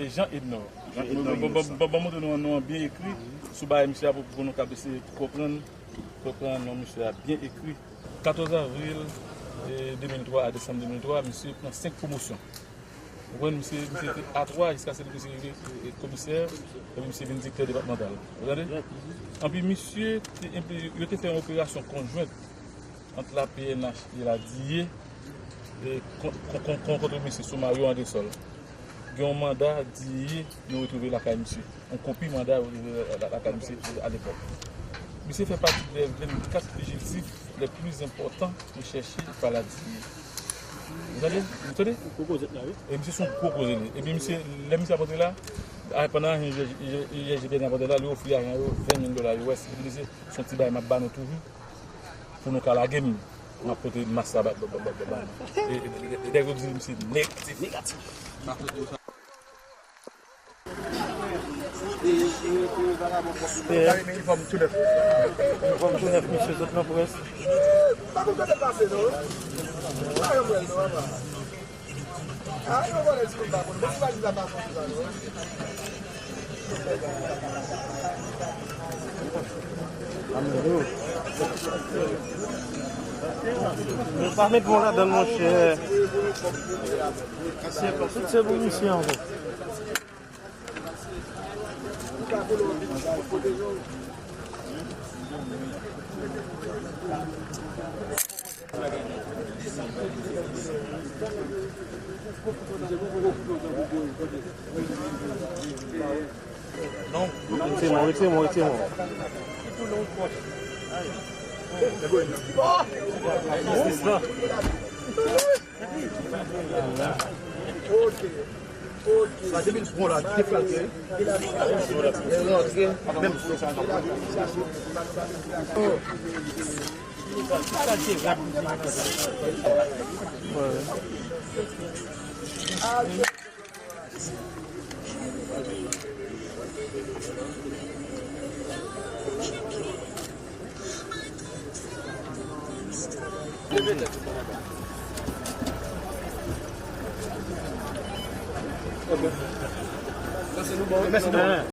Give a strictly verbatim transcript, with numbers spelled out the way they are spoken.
Jean Ednor. Jean Ednor Innocent. Bon, bon, bon, bon, bon, montre nou non an byen ekri sou bagay misye a pou, pou nou kab eseye konprann, konprann non misye a byen ekri. Katòz avril, e, de mil twa a desanm de mil twa, misye pran senk pwomosyon. Ou konprann, misye, misye te A twa jiskaske misye rive, e, komisè, epi misye vin direktè depatmantal. Ou tande? Anpi misye te enpli-, yo te fè yon operasyon konjwent ant la P N H e la D I E, e, kon-, kon-, kon-, kon-, kont mesye Soumario Andresol. Gen yon manda D I E nou retwouve lakay misye. Yon kopi manda yo retwouve la-, la-, lakay misye alepòk. Misye fè pati de vennkat fijitif le pli enpòtan rechèche pa la D I E. Ou tande? Ou tande? Gwo koze la, wi. E misye se yon gwo koze li. Epi misye, lè misye ap antre la, a, pandan ajan I G P N ap antre la, li ofri ajan yo ven mil dola U S. Epi li di, se yon ti bagay m ap ba nou toujou pou nou ka lage m. M ap pote mas la ba, ba, ba, ba, ba, ba nou. E, e, e, e, dèyè yo di misye negatif. Negatif. Pè, inifòm tou nèf. Inifòm tou nèf, mesye, sot nan près. Pa konn kote pase, non. Pa yon bèl, non, papa. Ah, yon vòlè di moun pa konn. Bon, si valiz la pa konn sa, non. Yo pa met bon ladan l, monchè. Tout se pou misye ankò. Non. Retire mwen, retire mwen, retire mwen. Sa depi l pran la, deflate. Menm.